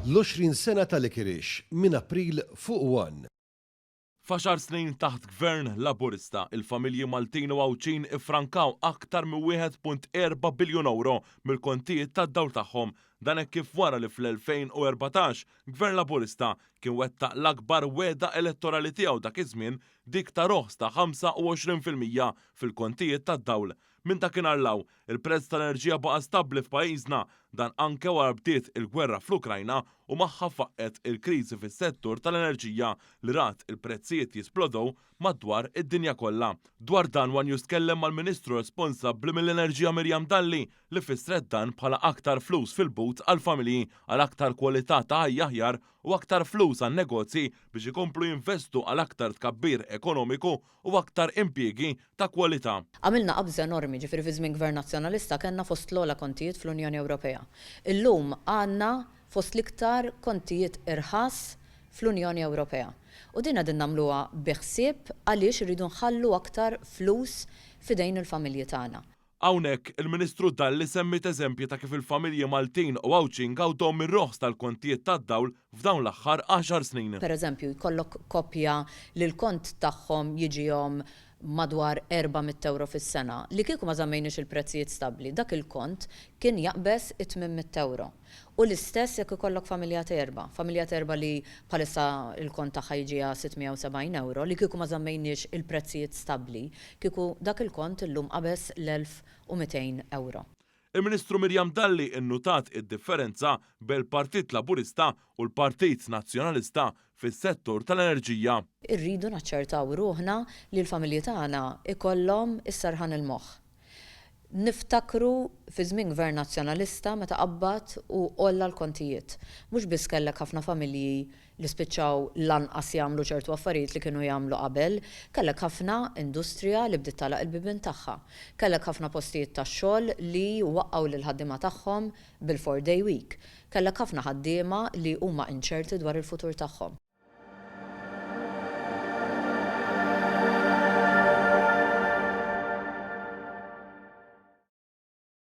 L-20 sena ta' Licorice minn April fuq One. F'għaxar snin taħt Gvern Laburista, il-familji Maltin u Għawdxin iffrankaw aktar minn 1.4 biljun ewro mill-kontijiet tad-dawl tagħhom. Dan hekk kif wara li fl-2014 Gvern Laburista kien wettaq l-akbar wegħda elettorali tiegħu dak iż-żmien, dik ta' roħs ta' 25% fil-kontijiet tad-dawl. Minn dakinhar 'l hawn, il-prezz tal-enerġija baqa' stabbli f'pajjiżna, dan anke wara bdiet il-gwerra fl-Ukrajna u magħha faqqgħet il-kriżi fis-settur tal-enerġija li rat il-prezzijiet jisplodow madwar id-dinja kollha. Dwar dan one News tkellem mal-Ministru responsabbli mill-Enerġija Miriam Dalli li fissret dan bħala aktar flus fil-but għall-familji għal aktar kwalità ta' ħajja aħjar u aktar flus għan-negozji biex ikomplu jinvestu għal aktar tkabbir ekonomiku u aktar impjiegi ta' kwalità. Għamilna qabża enormi, ġifieri fi żmien Gvern Nazzjonalista kellna fost l-ogħla kontijiet fl-Unjoni Ewropea. Illum għandna fost l-iktar kontijiet irħas fl-Unjoni Ewropea. U din qegħdin nagħmluha bi ħsieb għaliex irridu nħallu aktar flus f'idejn il-familji tagħna. Hawnhekk, il-Ministru Dalli semmiet eżempji ta' kif il-familji Maltin u Għawdxin gawdew mir-roħs tal-kontijiet tad-dawl f'dawn l-aħħar għaxar snin. Per eżempju, jkollok koppja li l-kont tagħhom jiġihom madwar 400 ewro fis-sena. Li kieku ma żammejniex il-prezzijiet stabbli, dak il-kont kien jaqbeż it-800 ewro. U l-istess jekk ikollok familja t'erba'. Familja t'erba' li bħalissa l-kont tagħha jiġiha 670 ewro, li kieku ma żammejniex il-prezzijiet stabbli, kieku dak il-kont illum qabeż l-1,200 ewro. Il-Ministru Miriam Dalli nnutat id-differenza bejn il-Partit Laburista u l-Partit Nazzjonalista fis-settur tal-enerġija. Irridu naċċertaw ruħna li l-familji tagħna jkollhom is-serħan il-moħħ. Niftakru fi żmien Gvern Nazzjonalista meta qabbad u għolla l-kontijiet. Mhux biss kellek ħafna familji li spiċċaw lanqas jagħmlu ċertu affarijiet li kienu jagħmlu qabel, kellek ħafna industrija li bdiet tagħlaq il-bibien tagħha. Kellek ħafna postijiet tax-xogħol li waqqgħu lill-ħaddiema tagħhom bil-four day week. Kellek ħafna ħaddiema li huma inċerti dwar il-futur tagħhom.